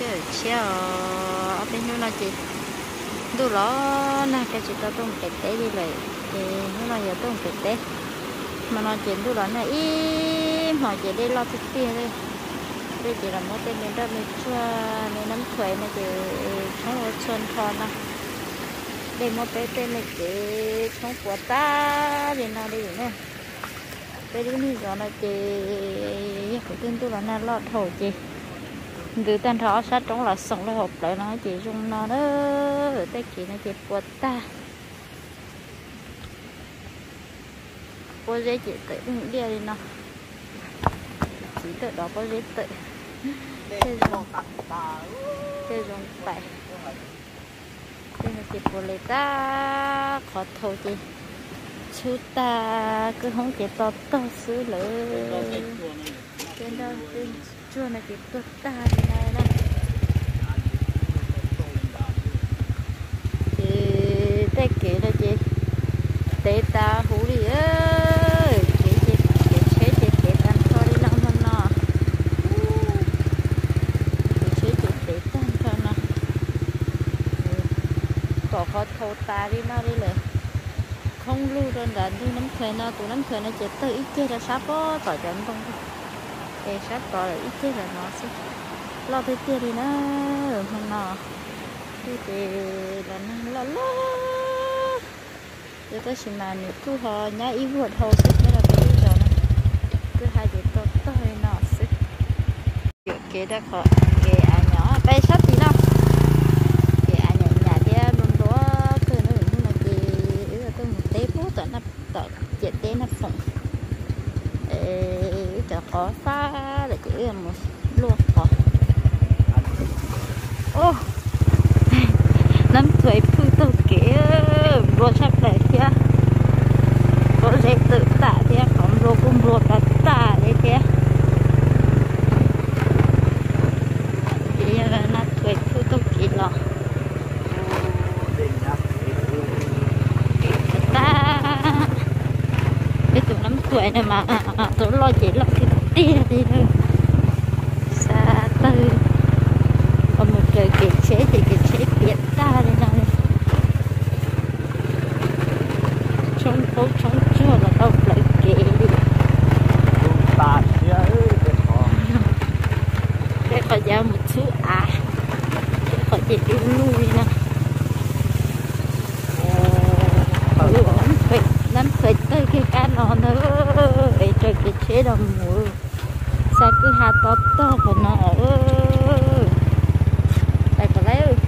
Tshiab os, ob peb hnub no ces ntuj los nag, koj tsis tau tuaj mus pem teb li lawm, ces hnub no yuav tuaj mus pem teb. Hmo no ces ntuj los nag ib hmos ces dej loj tiag tiag li. Dej ces los muab tej me nroj me tsuag me nab thuais no ces tshoob ua txhua nrho no. Dej muab peb tej me kev tshoob puas tag li no li na. Peb lub niag zos no ces yog kuv twb ntuj los nag loj dhau ces ntws tag nrho ob sab roob los xoom rau hauv plawv no ces zoo no na. Tej kev no ces puas tag. Pob zeb ces tawm dej diaj li no. Txiv tawm dov pob zeb tawm. Tej zoo pais. Tej no ces puas li tag qhov thau ces txhub tag, kwj hoob ces to tog xwb lawm. Tej nroj tej tsuag no ces tuag tag li no na. Ces tej kev no ces tev tas huv li, kev ces kev tsheb ces tev tag nrho li no hmo no. Kev tsheb ces tev tag nrho no. Kom qhov thau tas li no li lawm. Khoob lug rau nram ntug Nab Thuais no, tus Nab Thuais no ces tawg ib ceg rau sab pob tom cov ntoo, es sab tod lawm ib ceg ntawm no xwb. Loj tiag tiag li na. Hmo no tej ces los nag loj loj, tab sis mas nws kuj ho nyab ib vuag dhau xwb nyob rau peb lub zos no, kwj ha ces to tog li no xwb. Yuam kev rau qhov kev av nyom peb sab tid no, kev av nyom nyam thiab nplua nplua kawg na. Hnub no ces wb tuaj mus teb pub tom ciam teb Naj Foom, wb cov qhov fab lawm ces wb mus luaj qhov. Nab Thuais phwj taug kev, nplua tshaj plaws thiab. Pob zeb tawm tam thiab, qhov nplua kuj nplua tas tas li thiab. Ces yog Nab Thuais phwj taug kev los. Tag, peb tus Nab Thuais no mas tus loj ces loj tiag tiag li na. Sab tawg, mus raws kev tsheb ces kev tsheb tiav tag li no. Tshoob qaub tshoob tsuag los tau plawv kev li. Tej qhov ces mus txhub av, tej qhov ces du lug li no. Nab Thuais tawg kiag kab no ntag, es raws kev tsheb los mus, xa kwj ha to tog qhov no. Lais kom lais.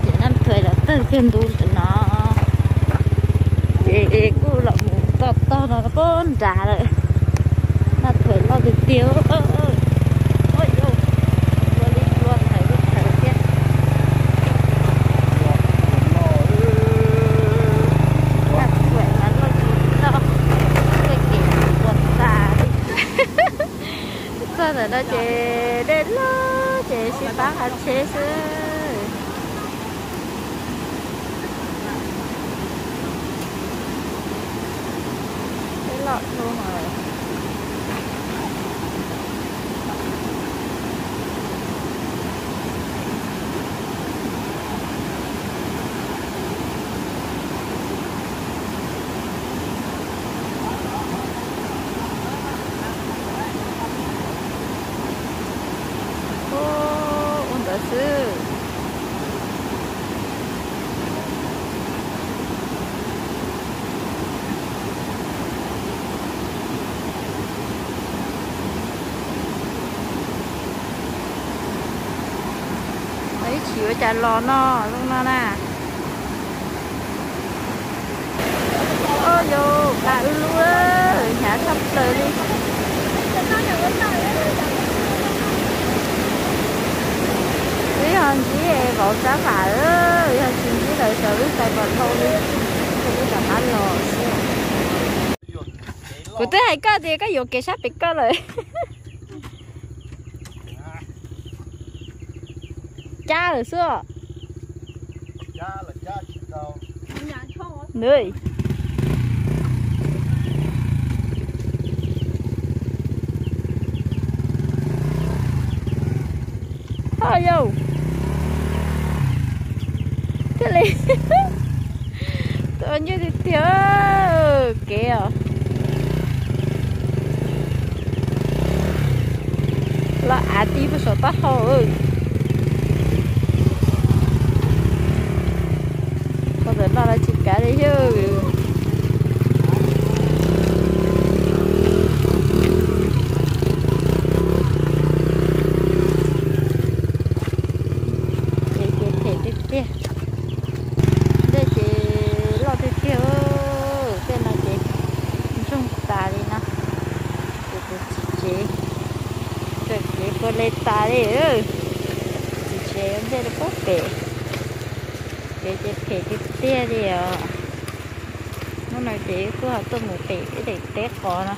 Ces Nab Thuais los tawg kiag ntu ntawm no, ces kuj los mus toj tog no poob nrad lawm. Nab Thuais loj tiag tiag. Ua li ua thawv li thawv thiab. Nab Thuais mas loj tiag tiag, tej kev puas tas li. Txog ntawm no ces dej loj ces sib pab hav tsheb xwb. Dej loj dhau lawm. Ua ntawd xwb. Ib chim ua cas los no zoo no na. Ua yus pla wb lub hnyav tshaj plaws li. Wb yog ntsib vauv sab vam, yog tsis ntsib lawv xyov wb txais pom dhau li, wb rov qab los xwb. Kuv twb hais koj tias koj yuam kev sab pem koj lawm. Cab lawm xwb. Nws. Yau, thiaj li tua nyuj tiag tiag. Kev os, los av ti puag saum taub hau. Qhov ntawm no los tsis kav li yog. Ces ces phem tiag tiag. Dej ces loj tiag tiag. Tej no ces ntsoog tas li no. Ces kuv txiv tsev, txawm kev puas le tas li. Txiv tsev ua ntej rau pem. Kev ces phem tiag tiag li os. Hnub no ces kuj ho tuaj mus pem ib daim teb qos no.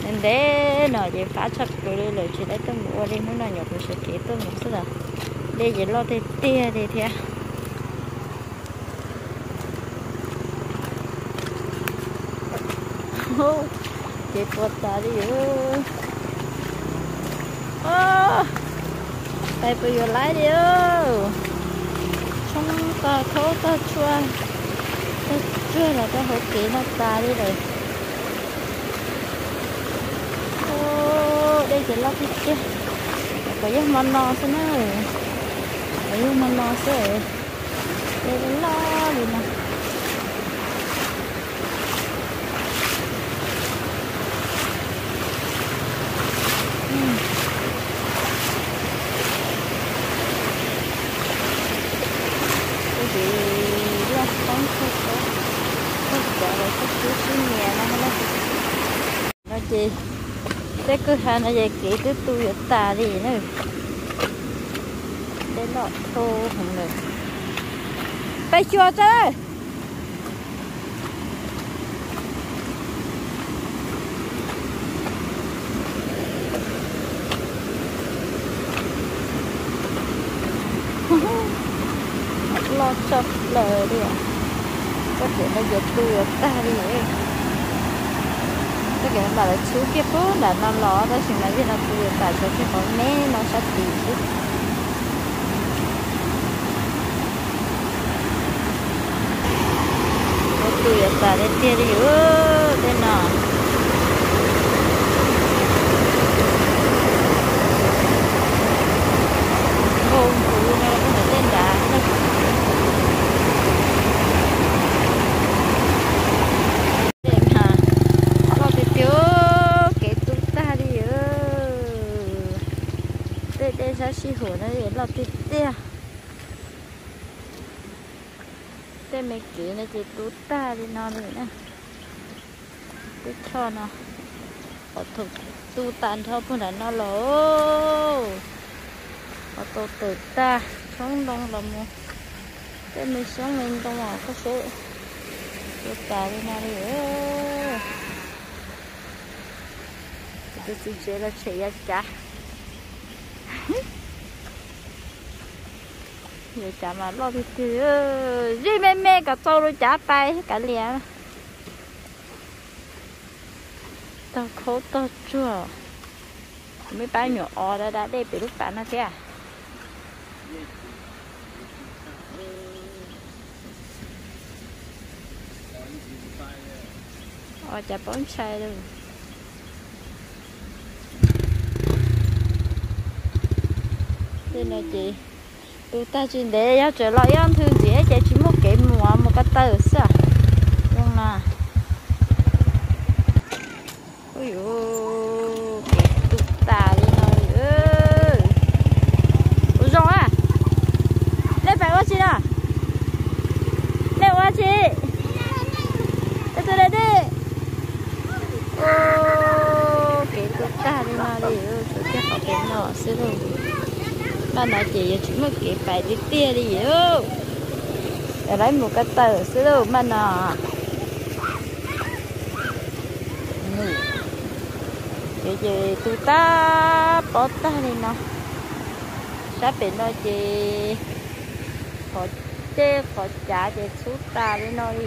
Ntev ntev no ces fab tshaj plaws li lawm tsis tau tuaj mus ua li. Hnub no nyuam qhuav sawv kev tuaj mus xwb los dej ces loj tiag tiag li thiab. Ces puas tas li. Pais puas yuav laib li. Tshoob tag khaub tag tsuag, tag tsuag los rau hauv kev no tas li lawm. Dej ces loj tiag tiag. Kom yog hmo no xwb na. Kom yog hmo no xwb. Dej loj li no. Ces loj poob tag, tag cov los tsis tub sib nyiam no. No ces tej kwj ha no ces kev twb tu yuav tas li na. Dej loj dhau heev lawm. Peb xyuas tso. Loj tshaj plaws li. Txoj kev no ces tu yuav tag li. Txoj kev no mam li tshub kiag pub nram no los tab sis mas yog no tu yuav tas tshuav kiag qhov me no sab tid xwb. Ua tu yuav tas tiag tiag li tej no. Nkaus nkaus no rau ntawm tej nrad. Tej no loj tiag tiag, kev tu tag li. Tej dej sab sij hawm no loj tiag tiag. Tej me kev no ces tu tag li no li na. Tej choj no, qhov tu tas nrho puag nram no los, qhov tau tawm tag tshoob ntoo los mus, tej me xyoob me ntoo os koj saib, tu tas li no li. Kuv tus txiv tsev los tshem yav cav. Yav cav mas loj tiag tiag, zij me me kom txaus rau cav pais kav liam. Tog khaub tog tsuag. Kuv me pab nyuam os da da dej pem lub pas no thiab. Os cas paub ntshai lawm. Tej no ces tu tag tsis ntev, yog tseem los ib ob nthwv ntxiv ces tsis muaj kev mus, mus ko taw xwb. Zoo no. Ui, kev tu tas li no li. Ua zoo a. Nej pais ua tsi no? Nej ua tsi? Ua tus dab dej. Kev tu tag li no li, tshuav kiag qhov pem no xwb lauj. Npaj no ces yuav tsis muaj kev pais tiag tiag li. Yuav lawv mus ko taw xwb lauj npaj no. Ces, ces tu tag pob tag li no. Sab pem no ces qhov tej qhov cav ces txhub tas li no li.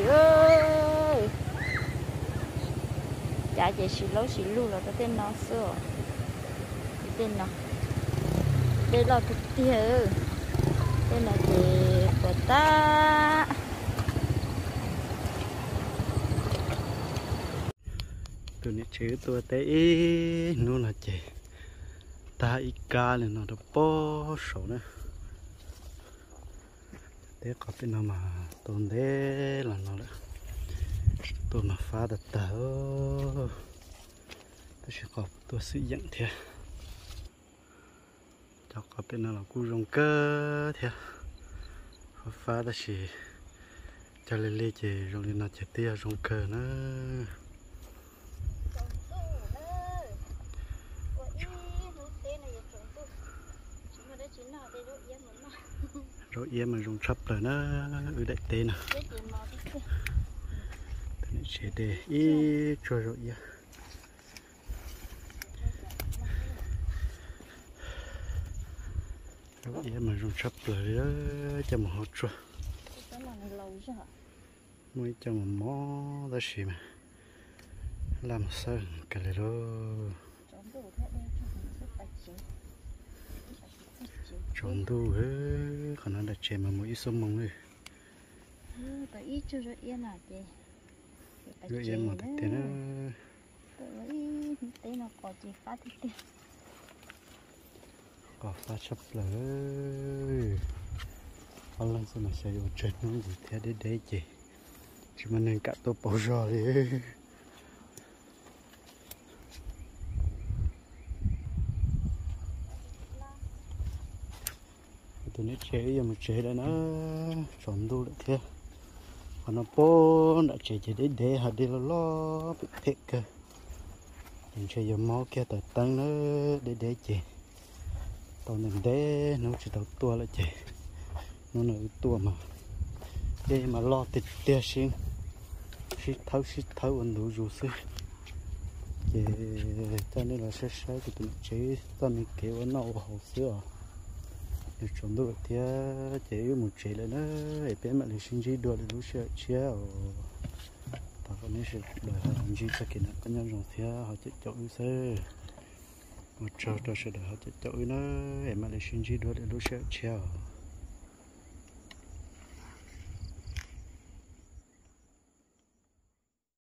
Cav ces siv laub siv lug los rau tej no xwb. Tej no, Peb loj tiag tiag, tej no ces puas tag. Tus niam tsev wb tuaj teb ib hnub no ces tag ib kab li no rau pob saud na. Teb qhov pem no mas tuaj ntev los no lawm, tuaj mas fab tag tag, tab sis qhov tuaj xwm yeem thiab. Cov qhov pem no los kuj zoo kawg thiab, fab fab tab sis cog li li ces zoo li no ces twb yog zoo kawg na. Zaub iab mas zoo tshaj plaws na, wb daim teb no. Tus niam tsev de ib tsuag zaub iab. Zaub iab mas zoo tshaj plaws li, coj mus hau tsuag. Muaj ib co mos mos tab sis mas laj mus xawb kawg li lauj. Tsaus ntuj, qhov no nram tsev mas mus ib xuab moos li. Zaub iab mos tiag tiag na. Qhov fab tshaj plaws. Ob leeg xwb mas xyov yuav ua tsawg hnub ntxiv thiab, deb deb ces tsis muaj neeg kam tuaj pauv zog li. Tus niam tsev wb yuav mus tsev lawm na, tsaus ntuj lawm thiab. Qhov no puag nram tsev ces deb deb, hos dej loj loj phem phem kawg, ces ntshe yuav mob kiag tawm teeb na, deb deb ces tau ntev ntev hnub tsis tau tuaj lawm ces hnub no wb tuaj mas dej mas loj tiag tiag, sib sib thawb sib thawb ua ntu zus xwb. Ces coj nej los saib saib kuv tus niam tsev txoj me kev ua noj ua haus xwb os. Nws tsaus ntuj lawm thiab ces wb mus tsev lawm na, es peb mam li sib ntsib dua lwm lub sij hawm tshiab os. Thov kom nej sawv daws ho ntsib txoj kev noj qab nyob zoo thiab ho caum caum wb xwb. Ua tsaug rau sawv daws ho caum caum wb na, es mam li sib ntsib dua lwm lub sij hawm tshiab os.